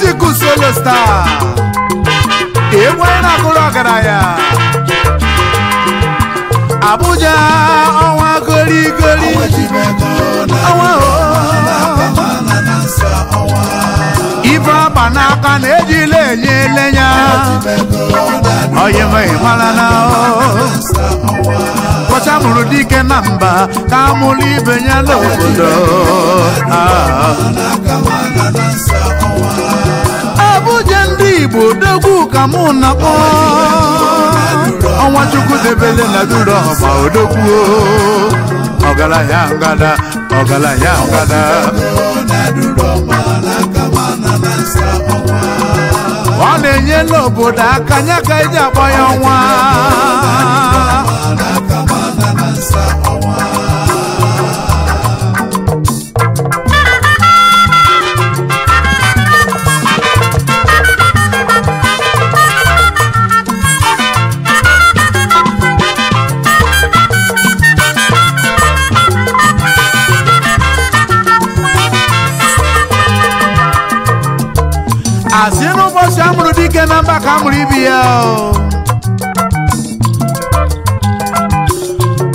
Music Solo Star. Egwu anyị na-akụrụ ọgaranya. Abuja ọnwa goligoli. Ọnwa ife agba n'aka na-ejila enye elenya. Onye nwe mara na kọcha mụrụ dike na mba ka amụrụ ibe ya n'obodo. Abuja ndị Igbo odogwu ka mụ na-akpọ. Ọnwa Chukwu debele na duru ọma odogwu. Ọgaranya ngada, ọgaranya ngada. Ọ na-enyela obodo aka nya ka eji akpọ ya ọnwa. Asị n'ụbọchị amụrụ dike na mba ka amụrụ ibi ya.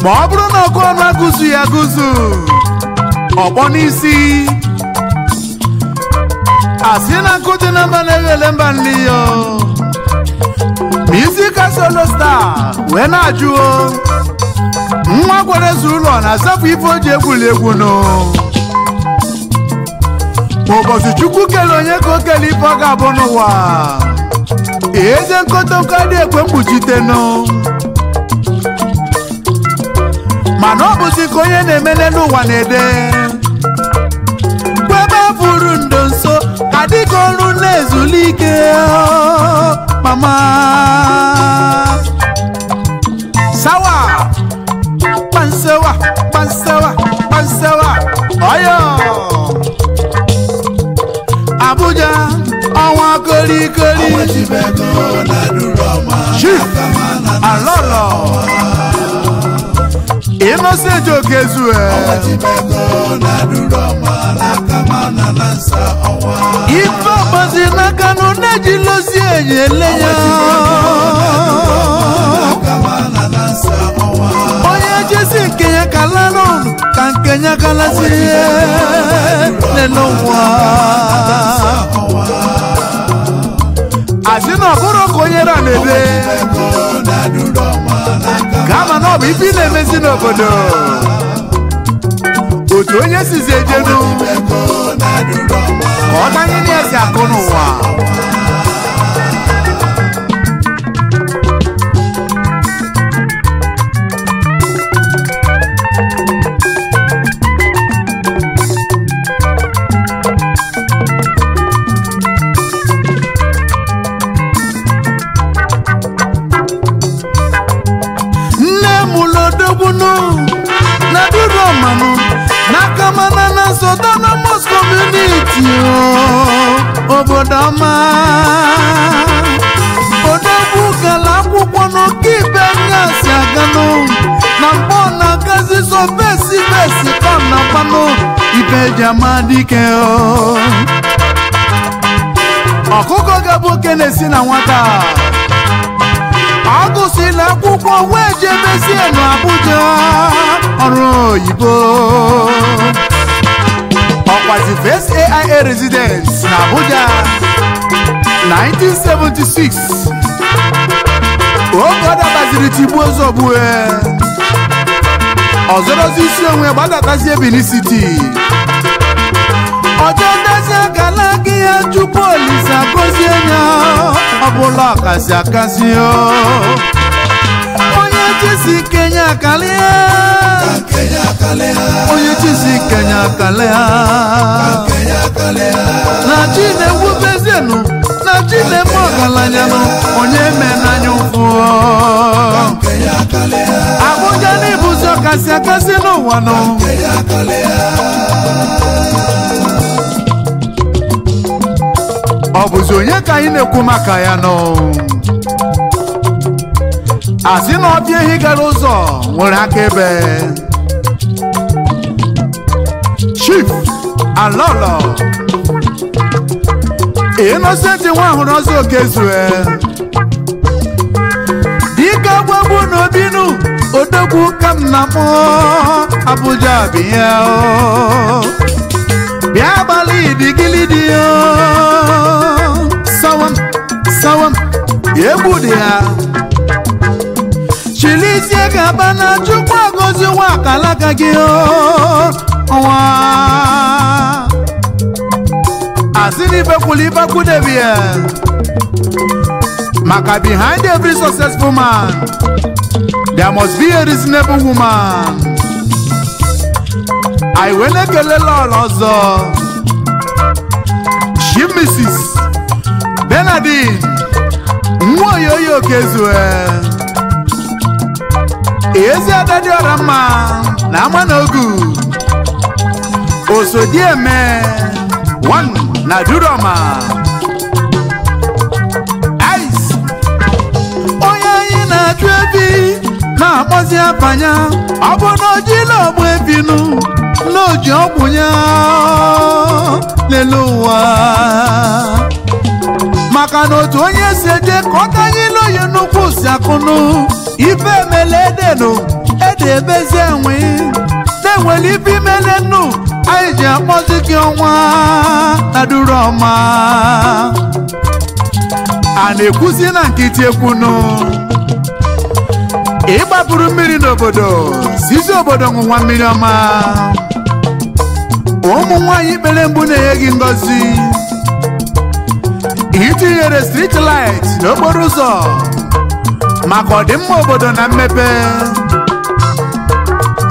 Ma ọ bụrụ na ọkụ ọnụ agụzụ ya agụzụ ọgbọ n'isi. Asị na nkụ dị na mba na-eghele mba nli ya. Music Solo Star wee na-ajụ nwa gwara eze ụlọ na-asapụ ife o ji egwuli egwu nụ. Ụbọchị Chukwu kele onye ka o kele ife ọ ga-abụ n'ụwa. Eze nkotonko dị ekwe mkpuchitenụ. Mana ọ bụzi ka onye na-eme n'elu ụwa na-ede. Kwebe furu ndo nso ka dịka ọrụ na-ezulike mama. Sawa kpansewa kpansewa kpansewa ọyọ. Abuja ọnwa kolikoli. Chief Alolo Innocent Okezue. Ife ọgbazi n'aka nụ na-ejilozi enyele ya. Onye jesi nke ya kalanụ ka nke ya kalasi n'ụwa. Asị na ọ bụrụ ka onye ra na-ebe kama na ọ bụ ife ị na-emezi n'obodo. Otu onye sizi ejenu ka ọ danye na esi akụ n'ụwa. Na duru na kamana na Autonomous Community obodo ọma. Odogwu gara akwụkwọ n'oke ibe nyasị aganụ na mkpọ na gazi so besi besi ka na kpanụ ibe ji ama dike. Ọkụkọ ga-abụ oke na-esi na nwata. Ọ gụsịrị akwụkwọ wee jebezie n'Abuja ọrụ oyibo. Ọkwazi first AIA residence na Abuja 1976. Oge ọ dabaziri tigbuo zọgbue ọzọrọzi isi onwe gbadatazie Benin City. Ọjọ ndezi akala gị ya Chukwu Olise gozie ya ọbụla ọkasị akasị. Onye chisi Kenya kalịa. Onye chisi Kenya kalịa. Na chi na-ewubezienụ na chi na-eme ọgaranya nụ onye menanya ụfụ. Abuja n'ịbụzi ọkasị akasị n'ụwa nụ. Ọ bụzi onye ka anyị na-ekwu maka ya nụ? Asị na ọbịa ehi gara ụzọ nwere akaebe. Chief Alolo Innocent nwa hụrụ ọzọ Okezue dike gwegbu n'obinu odogwu ka m na mụ Abuja bịa bịa gbalị idigilidi sawam sawam egwu dị ya chilizie gaba na Chukwu agọzi nwa akalaka gị ọnwa asị n'ibekwula ibekwudebi ya maka behind every successful man there must be a reasonable woman. Anyị wee na-ekele lọlọ ọzọ Chief Mrs. Bernadine Nwoyoyo Okezue ezi ada dị ọra mma na ama na ogu Osodieme one na Duroma ice onye anyị na-achụ ebi na-akpọzi abanya ọ bụ na ojila ọgbụ ebinu na oji ọgwụ ya lele ụwa maka na otu onye si eje ka ọ tanyela onye nnukwu si akụnụ ife emele edenu ede ebezi enwe na-enwere ife imele nnu anyị ji akpọzi gị ọnwa na Duroma a na-ekwuzi na nkịtị ekwunu ịgbapụrụ mmiri n'obodo sizi obodo ṅụnwa mmiri ọma ụmụ nwaanyị ikpere mgbu na-enye gị ngọzi itinyere street light n'okporo ụzọ maka ọdịmma obodo na mmepe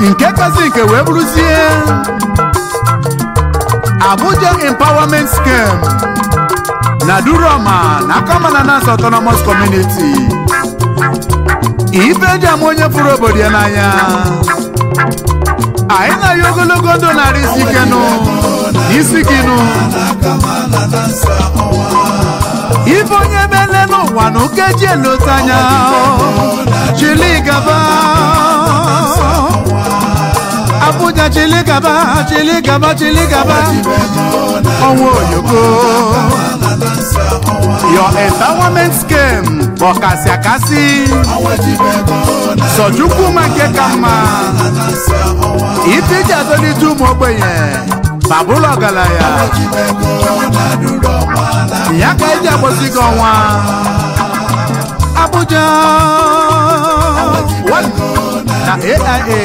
nke kasị nke wee bụrụzie Abuja Empowerment Scheme na Duroma na Akamana Autonomous Community ife eji ama onye fụrụ obodo ya n'anya anyị na-ayọ ogologo ndụ narị isi ike nụ n'isi gị nụ ife onye mele n'ụwa na okeji elota anya chili gaba Abuja chili gaba chili gaba chili gaba ọnwa oyoko your empowerment scheme ọkasị akasị Sochukwuma nke ka mma ife iji azọlite ụmụ ogbenye babụlụ ọgaranya ya ka eji agbọzi gị ọnwa Abuja one na AIA.